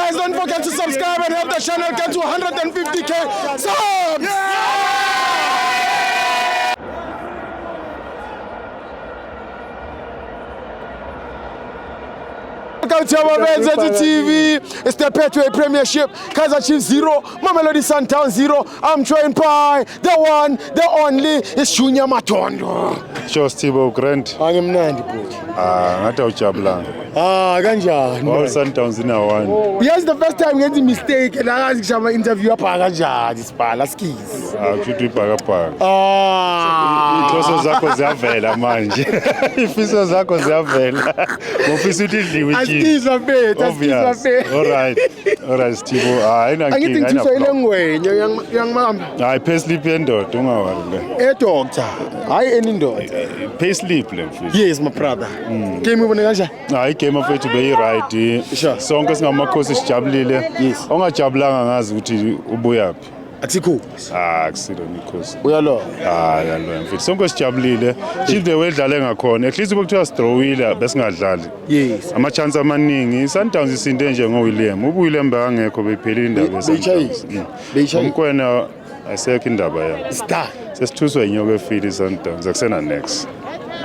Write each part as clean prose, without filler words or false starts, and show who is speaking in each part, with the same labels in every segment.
Speaker 1: Guys, don't forget to subscribe and help the channel get to 150K subs. Welcome to our Benzethu TV. It's the Betway Premiership. Kaizer Chiefs 0, Mamelodi Sundowns 0. I'm joined by the one, the only, it's Junior Matondo.
Speaker 2: Sure Steve Grant.
Speaker 1: Angimnandi bhuti.
Speaker 2: Ah, ngathi awujabulanga.
Speaker 1: Ah, kanjani?
Speaker 2: All Sundowns ina one.
Speaker 1: Yes, the first time ngenza mistake and angazi kushaya interview apha kanjani sibhala skills.
Speaker 2: Ah, kusho ibhakabhaka.
Speaker 1: Ah.
Speaker 2: Inhloso zakho ziyavela manje. Ifiso zakho ziyavela. Ngofisa ukuthi idliwe iChiefs.
Speaker 1: Asikizwa mfethu, asikizwa
Speaker 2: Obvious.
Speaker 1: mfethu.
Speaker 2: All right. All right Steve. Ah,
Speaker 1: Angithi
Speaker 2: ayinankinga.
Speaker 1: ngithuswa ile ngwenye uyangibamba.
Speaker 2: Hayi payslip yendoda ungawari le.
Speaker 1: Eh doctor, hayi eni ndoda.
Speaker 2: Payslip le mfethu.
Speaker 1: Yes my brother. Game ubone kanjani?
Speaker 2: Hayi igame mfethu beyi right.
Speaker 1: Sure.
Speaker 2: Sonke singamakhosi sijabulile.
Speaker 1: Yes.
Speaker 2: Ongajabulanga ngazi ukuthi ubuyaphi.
Speaker 1: Akusikho.
Speaker 2: Ah, akusilo nikhosi.
Speaker 1: Uyalo.
Speaker 2: Hayi yalo mfethu sonke sijabulile. Chiefs the way edlale ngakhona. At least bekuthiwa sidrowile besingadlali.
Speaker 1: Yes.
Speaker 2: Ama chance amaningi iSundowns isinde nje ngoWilliam. UWilliam bekangekho beyiphelile indaba yeSundowns.
Speaker 1: Beyishayile. Beyishayile.
Speaker 2: Umkwena ayisekho indaba yayo.
Speaker 1: Star.
Speaker 2: Sesithuswa inyoka efile iSundowns akusena next.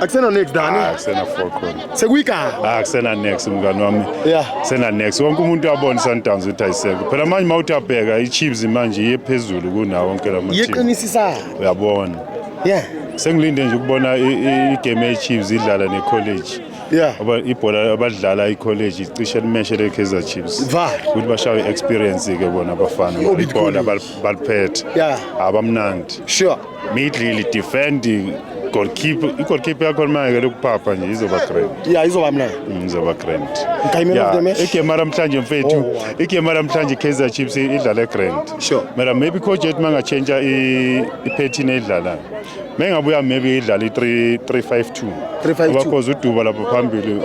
Speaker 1: Akusena next dani.
Speaker 2: Ah, akusena four khona.
Speaker 1: Sekuyigama.
Speaker 2: Ah, akusena next mngani wami.
Speaker 1: Yeah.
Speaker 2: Sena next. Wonke umuntu uyabona iSundowns ukuthi ayisekho. Phela manje mawuthi abheka iChiefs manje iye phezulu kunawo wonke lama team.
Speaker 1: Iqinisisa.
Speaker 2: Uyabona.
Speaker 1: Yeah.
Speaker 2: Sengilinde nje ukubona igame ye-Chiefs idlala ne-college.
Speaker 1: Yeah.
Speaker 2: Aba ibhola abadlala i-college icishe limeshe le-Kaizer Chiefs.
Speaker 1: Va.
Speaker 2: Ukuthi bashawe i-experience ke bona abafana.
Speaker 1: I-Orbit
Speaker 2: Ibhola
Speaker 1: College.
Speaker 2: baliphethe.
Speaker 1: Yeah.
Speaker 2: Abamnandi.
Speaker 1: Sure.
Speaker 2: Midlili defend goalkeeper, i-goalkeeper yakho manje ke lokuphapha nje izoba grand.
Speaker 1: Yeah, izoba mnandi.
Speaker 2: Izoba grand.
Speaker 1: Mkhayi man of the match?
Speaker 2: Igame namhlanje mfethu,
Speaker 1: Oh, wow.
Speaker 2: igame namhlanje Kaizer Chiefs idlale grand.
Speaker 1: Sure.
Speaker 2: Mara maybe coach yethu mangachange i-pattern edlalayo. Mengabuya maybe idlala i-3 3-5-2.
Speaker 1: 3-5-2.
Speaker 2: Ngoba cause uDuba lapha phambili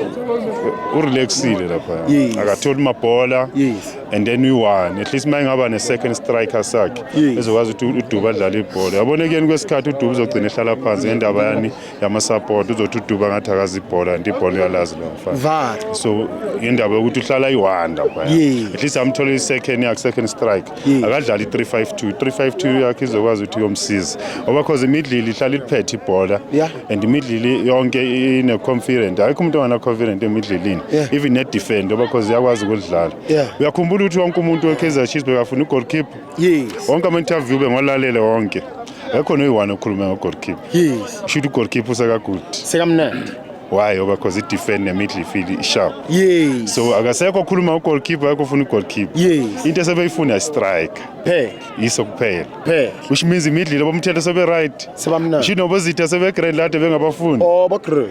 Speaker 2: urelaxile lapha.
Speaker 1: Yes.
Speaker 2: Akatholi mabhola.
Speaker 1: Yes.
Speaker 2: And then we won. At least mayengaba ne-second striker sakhe
Speaker 1: Yes.
Speaker 2: ezokwazi ukuthi uDuba adlale ibhola. Yabona ekuyeni kwesikhathi uDuba uzogcina ehlala phansi ngendaba yani yama-support uzothi uDuba ngathi akazi ibhola and ibhola uyalazi lo mfana.
Speaker 1: Va.
Speaker 2: So indaba yokuthi uhlala i-one lapha.
Speaker 1: Yes.
Speaker 2: At least amthole i-second yakhe second strike.
Speaker 1: Yes.
Speaker 2: Akadlali i-3-5-2. 3-5-2 yakhe izokwazi ukuthi iyomsiza. Ngoba cause imidlili ihlala iliphethe ibhola.
Speaker 1: Yeah.
Speaker 2: And imidlili yonke ine-confident. Akekho umuntu ongana-confident emidlilini.
Speaker 1: Yeah.
Speaker 2: Even ne-defend ngoba cause iyakwazi ukudlala.
Speaker 1: Yeah.
Speaker 2: Uyakhumbula ukuthi wonke umuntu we-Kaizer Chiefs bekafuna i-goalkeeper.
Speaker 1: Yes.
Speaker 2: Wonke ama-interview bengolalele wonke. Akekho noyi-one okhuluma ngo-goalkeeper.
Speaker 1: Yes.
Speaker 2: Shuthi u-goalkeeper usekagood.
Speaker 1: Sekamnandi.
Speaker 2: Why? Ngoba cause i-defend ne-midfield i-sharp.
Speaker 1: Yes.
Speaker 2: So akasekho okhuluma ngo-goalkeeper, akekho ofuna i-goalkeeper.
Speaker 1: Yes.
Speaker 2: Into esebeyifuna i-strike.
Speaker 1: Phela.
Speaker 2: Yiso kuphela.
Speaker 1: Phela.
Speaker 2: Which means imidlilo bomthetho sebe-right.
Speaker 1: Sebamnandi.
Speaker 2: Sho nobozitha sebe-grand lade bengabafuni.
Speaker 1: Oh, bagre.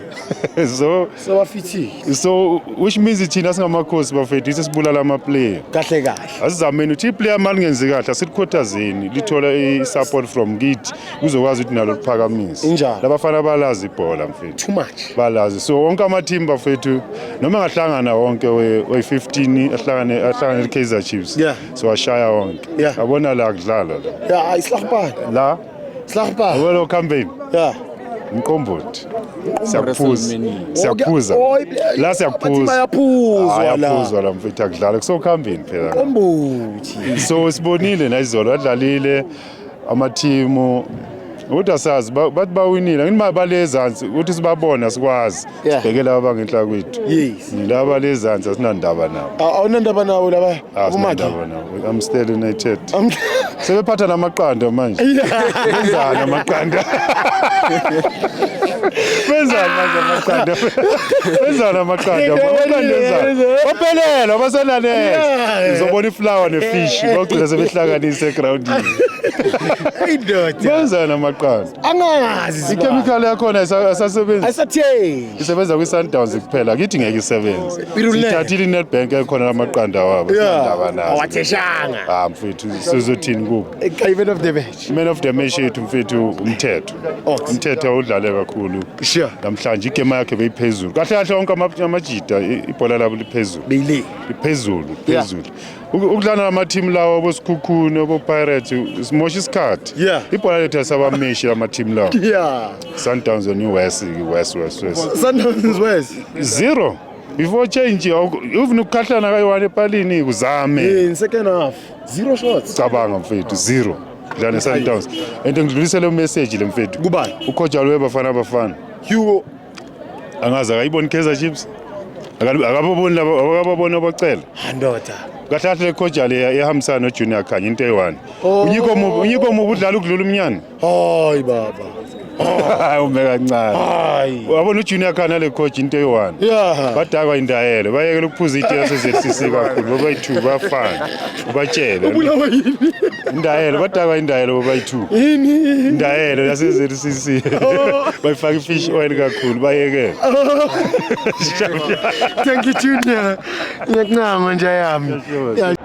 Speaker 2: So
Speaker 1: Sebafithile.
Speaker 2: so which means thina singamakhosi bafethu sesibulala ama-player.
Speaker 1: Kahle kahle.
Speaker 2: Asizameni ukuthi iplayer mali lingenzi kahle asikukhuthazeni lithola i-support from kithi kuzokwazi ukuthi nalo liphakamise.
Speaker 1: Injalo.
Speaker 2: Labafana balazi ibhola mfethu.
Speaker 1: Too much.
Speaker 2: Balazi. So wonke ama-team bafethu noma engahlangana wonke we-15 ahlangane ne-Kaizer Chiefs.
Speaker 1: Yeah.
Speaker 2: So ashaya wonke.
Speaker 1: Yeah.
Speaker 2: Yabona la kudlala la.
Speaker 1: Yeah, isihlahapana.
Speaker 2: La
Speaker 1: Isihlahapana.
Speaker 2: yabona okuhambeni
Speaker 1: Yeah.
Speaker 2: mqombothi. Siyakuphuza. Siyakuphuza.
Speaker 1: Oh,
Speaker 2: La siyakuphuza.
Speaker 1: Bayaphuzwa la.
Speaker 2: Ayaphuzwa la mfethu akudlala kusokuhambeni phela.
Speaker 1: Qombothi.
Speaker 2: So sibonile nayizolo adlalile amathimu ukuthi asazi bathi bawinile ngithi balezansi ukuthi sibabona sikwazi
Speaker 1: Yeah.
Speaker 2: sibheke laba abangenhla kwethu.
Speaker 1: Yes.
Speaker 2: Laba balezansi asinandaba nabo.
Speaker 1: Awunandaba nawo laba. Umakhi.
Speaker 2: Asinandaba nabo. I'm still United. Sebephatha namaqanda manje. Benzani amaqanda? Benzani manje amaqanda? Benzani amaqanda? Amaqanda benzani? Baphelele abasenanele. Uzobona iflower nefish bagcina sebehlanganise egroundini.
Speaker 1: Hey ndoda.
Speaker 2: Benzani amaqanda?
Speaker 1: Angazi.
Speaker 2: Ichemical yakhona ayisasebenzi.
Speaker 1: Ayisatheni.
Speaker 2: Isebenza kwi-Sundowns kuphela kithi ngeke isebenze.
Speaker 1: Pirulele.
Speaker 2: Sithathile i-Nedbank ekhona lamaqanda wabo sinandaba nazo.
Speaker 1: Awatheshanga.
Speaker 2: Ah mfethu sizothini kubo?
Speaker 1: Man of the match.
Speaker 2: Man of the match yethu mfethu uMthetho.
Speaker 1: Ox.
Speaker 2: Umthetho udlale kakhulu.
Speaker 1: Sure.
Speaker 2: Namhlanje igame yakhe beyiphezulu. Kahle kahle wonke amajita ibhola labo liphezulu.
Speaker 1: Beyile.
Speaker 2: Liphezulu, phezulu. Ukudlala nama-team lawo aboSikhukhune, abo-Pirates simosha isikhathi.
Speaker 1: Yeah.
Speaker 2: Ibhola lethu asabameshi lama-team lawo.
Speaker 1: Yeah.
Speaker 2: Sundowns on West, West, West, West.
Speaker 1: Sundowns West.
Speaker 2: 0. Before change even ukukhahlana kayi-one epalini uzame.
Speaker 1: In second half, zero shots.
Speaker 2: Cabanga mfethu, zero dlala ne-Sundowns. And ngidlulisele umessage le mfethu.
Speaker 1: Kubani?
Speaker 2: Ucoach alwe Bafana Bafana.
Speaker 1: Hugo.
Speaker 2: Angazi akayiboni Kaizer Chiefs. Akababoni laba, akababoni abacela.
Speaker 1: Ndoda.
Speaker 2: Kahle kahle le coach le ehambisana noJunior Khanye into eyi-one.
Speaker 1: Oh.
Speaker 2: Unyiko mubi udlala ukudlula umnyana.
Speaker 1: Hayi baba.
Speaker 2: Ume kancane.
Speaker 1: Hayi.
Speaker 2: Wabona uJunior Khanye le coach into eyi-one. Badakwa indayelo, bayekela ukuphuza itiye yase-ZCC kakhulu, babayi-two bafana. Ubatshele.
Speaker 1: Ubulawa yini?
Speaker 2: Indayelo, badakwa indayelo babayi-two.
Speaker 1: Yini?
Speaker 2: Indayelo yase-ZCC. Bayifaka i-fish oil kakhulu, bayekele.
Speaker 1: Thank you, Junior. Ngiyakuncama nje yami. Yeah.